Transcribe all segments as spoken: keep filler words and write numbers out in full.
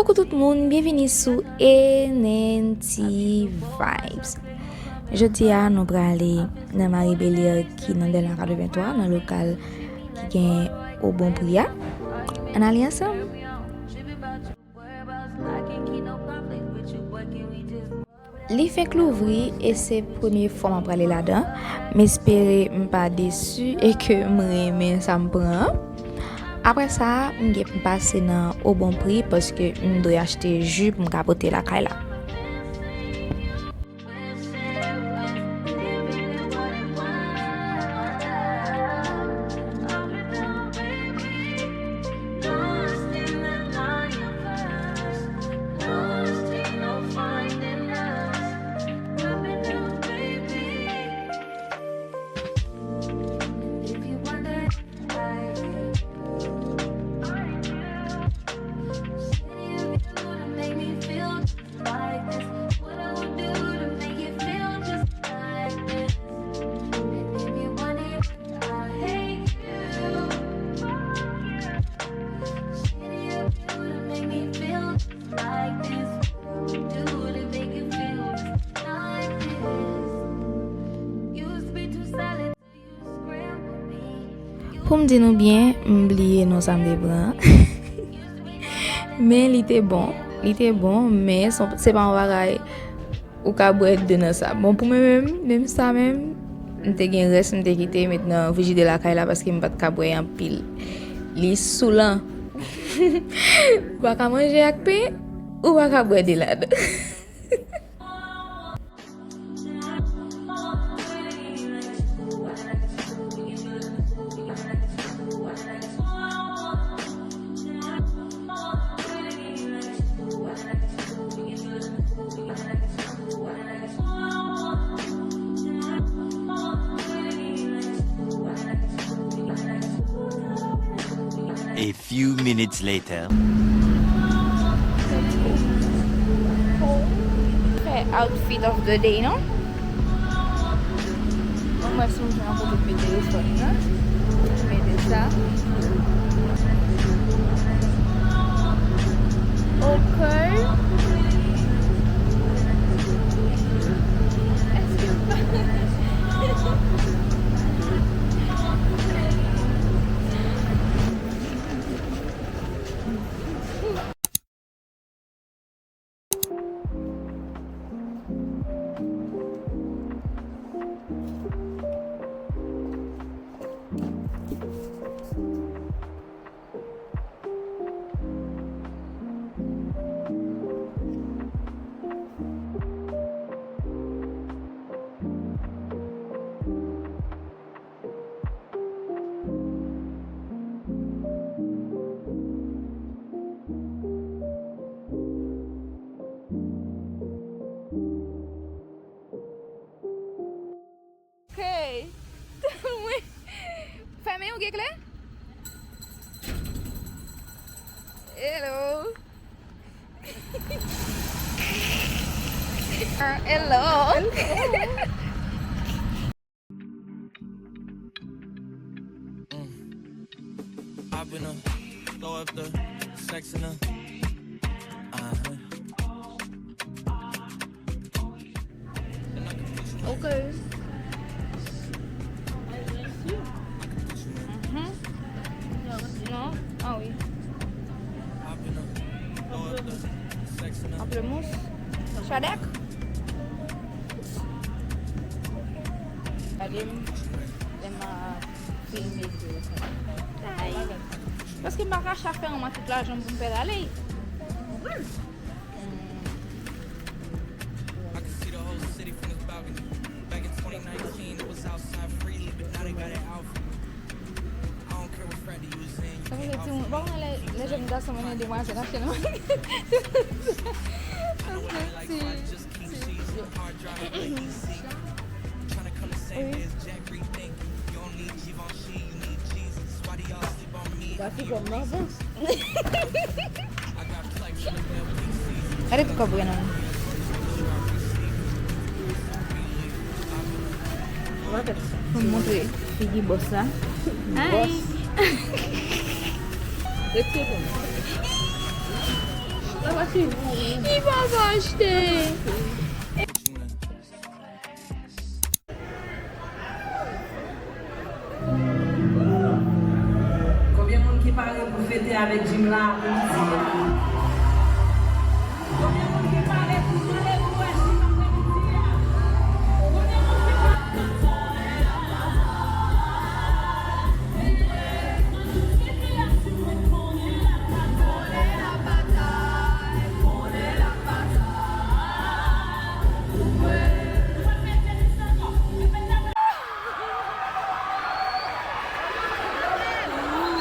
Koukou tout moun, byenvini sou N N T Vibes. Jodi a, nou prale nan Marie Belair ki nan Dèlma katrevenntwa, nan lokal ki gen Au Bon Prix a. Ann ale ansanm. Li fenk louvri e se premye fwa m ap prale ladan. M espere m pa desi e ke m renmen sa m pran an. Apre sa, m gen pou m pase nan Au Bon Prix paske m dwe achte ji pou m ka pote lakay la. Pou m di nou byen, m bliye non sa m te pran an. Men li te bon. Li te bon, men se, se pa yon bagay ou ka bwè de nan sa. Bon, pou mwen menm, menm sa menm, m te gen rès, m te kite met nan frijidè lakay la paske m pa t ka bwè anpil. Li soulan. Ou pa ka manje ak pen, ou pa ka bwè de ladan. A few minutes later. Fè outfit of the day, non? Mwen si m jwenn yon kote pou mete telefòn nan. Mete sa. Ok. Èske m pa Ok. Mwen. Fèmen, ou gen kle? Hello. Uh, hello. Mm. Hop in a, throw up the sex in a. Uh-huh. Ok. Mhm. Non. Ah wi. Anpil mous. Chadèk. Gade m. Lè m ap filme. Ay. Paske m pa ka chak fè yon tout lajan pou m fè rale. Konprann? I can see the whole city from this balcony. Back in twenty nineteen, it was outside freely, but now they got it out for you. I don't care what frat you was in, you can't out for me. Bon, lè, lè jèn gason mennen demwazèl achte nan I know what they like, fry, just keep cheese. Hard drive, play E C. Tryna come the same way as Jack, rethinking. You don't need Givenchy, you need Jesus. Why do y'all sleep on me? Gade ti kòb mwen. Gade ti kòb Renan. Pou m montre figi bòs la. Hi. Bòs. Retire pou mwen. Li pa va achte. Konbyen moun ki pare pou fete avèk Jim la apremidi a? Konbyen moun ki pare pou randevou wè Jim apremidi a? Konbyen moun ki pare?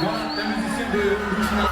Voilà, les musiciens de Richmond.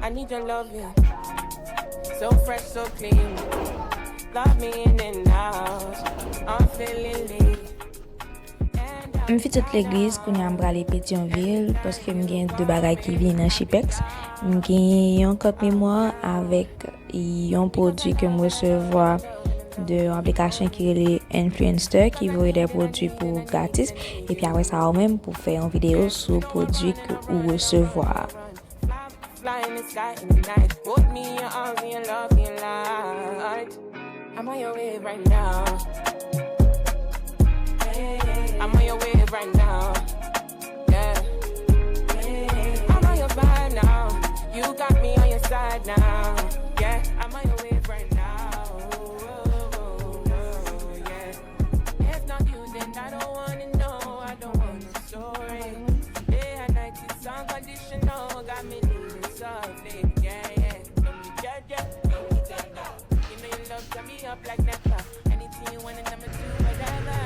I need your loving. So fresh, so clean. Love me in and out. I'm feeling lit. And I M fin sot legliz, kounye a m prale Petyonvil, paske m gen de bagay ki vini nan Chipex. M gen yon kòt memwa avèk yon pwodui ke m resevwa de yon aplikasyon ki rele Influenster, ki voye de pwodui pou ou gratis. Epi apre sa, ou menm pou fè yon videyo sou pwodui ke ou resevwa a. Fly in the sky in the night. Put me in your arms, in your love, in light. I'm on your wave right now. I'm on your wave right now. Yeah. I'm on your vibe now. You got me on your side now. Yeah, I'm on your wave right now. Yeah. If not you, then I don't wanna know. I don't wanna story. Day and night, it's unconditional. Got me living softly. Yeah, yeah. Don't be judge, don't be tender. You know your love turn me up like never. Anything you want and I'ma do whatever.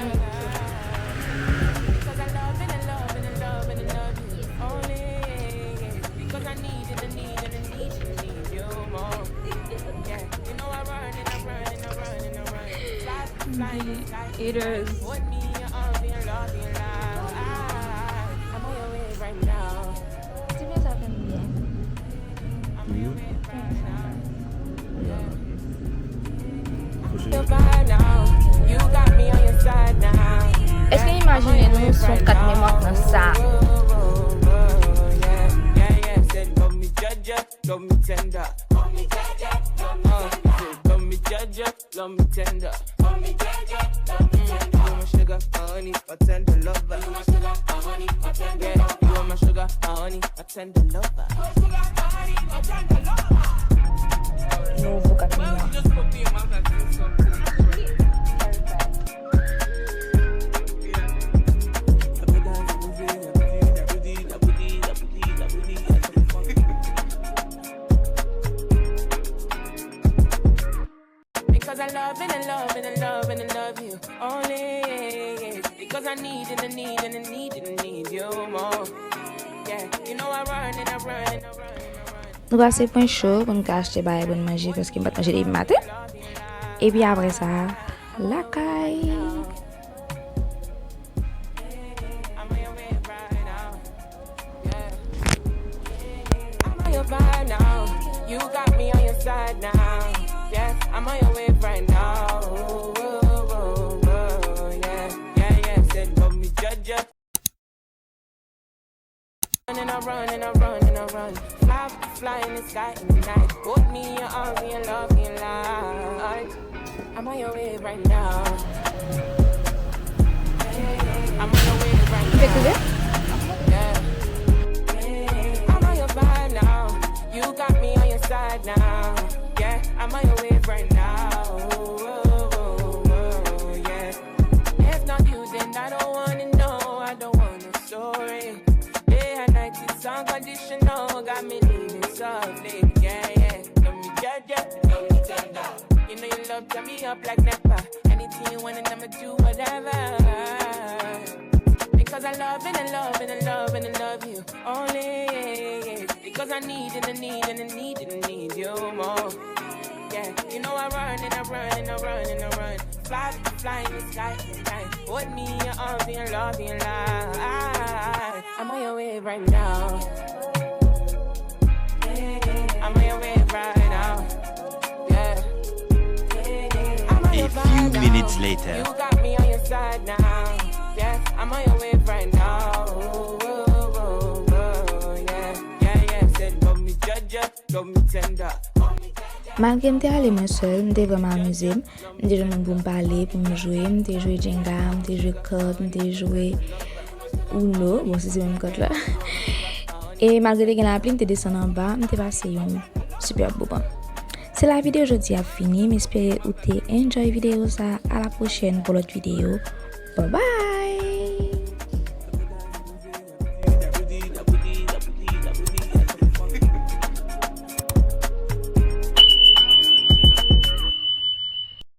Because I love and I love and I love and I love you. Only because I need and I need and I need and I need you more. Yeah, you know I run and I run and I run and I run. Fly, fly in the sky. Haters. Put me in your arms, in your love, in your love. I'm on your wave right now. Ti mesaj fè m byen. Èske n imajine nou se yon kat menm nan sa? Love me tender. Uh, love me tender. Mm, you my sugar, my honey, my tender lover. You my sugar, my honey, my tender lover. Yeah, you are my sugar, my honey, my tender lover. Nouvo kat memwa. Because I love and I love and I love and I love you only. Because I need and I need and I need and I need you more. Yeah, you know I run and I run and I run and I run. Nou pase pwen cho pou n ka achte bagay pou n manje, paske m pa t manje depi maten. Epi apre sa, lakay. I'm on your vibe now. You got me on your side now. Yeah, I'm on your wave right now. Oh, oh, oh, oh, yeah, yeah, yeah. Said, love me, judge, judge. Run and I run and I run and I run. Fly, fly in the sky in the night. Put me in your arms, in your love, in your light. I'm on your wave right now. I'm on your wave right now. Yeah. I'm on your vibe now. You got me on your side now. Yeah, I'm on your wave right now. Oh, oh, oh, oh, yeah. If not you, then I don't wanna know. I don't wanna story. Day and night, it's unconditional. Got me living softly, yeah, yeah. Love me, yeah, yeah, love me tender. You know your love turn me up like never. Anything you want and I'ma do whatever. Because I love and I love and I love and I love you only. Because I need and I need and I need and I need you more. Yeah, you know I run and I run and I run and I run. Fly, fly in the sky, sky. Hold me in your arms, in your love, in your life. I'm on your wave right now. I'm on your wave right now. Yeah. I'm on your vibe now. A few minutes later. You got me on your side now. Yeah, I'm on your wave right now. Oh, oh, oh, oh, yeah, yeah, yeah. Said, love me, judge, judge. Malgre m te ale mwen sèl, m te vrèman amize m. M te jwenn moun pou m pale, pou m jwe. M te jwe Jenga, m te jwe kart, m te jwe Uno. Bon, si se menm kart la. E malgre te gen lapli, m te desann anba, m te pase yon sipèb moman. Se la videyo jodi a fini. M espere ou te enjoy videyo sa. A la pwochèn pou lòt videyo. Bye bye!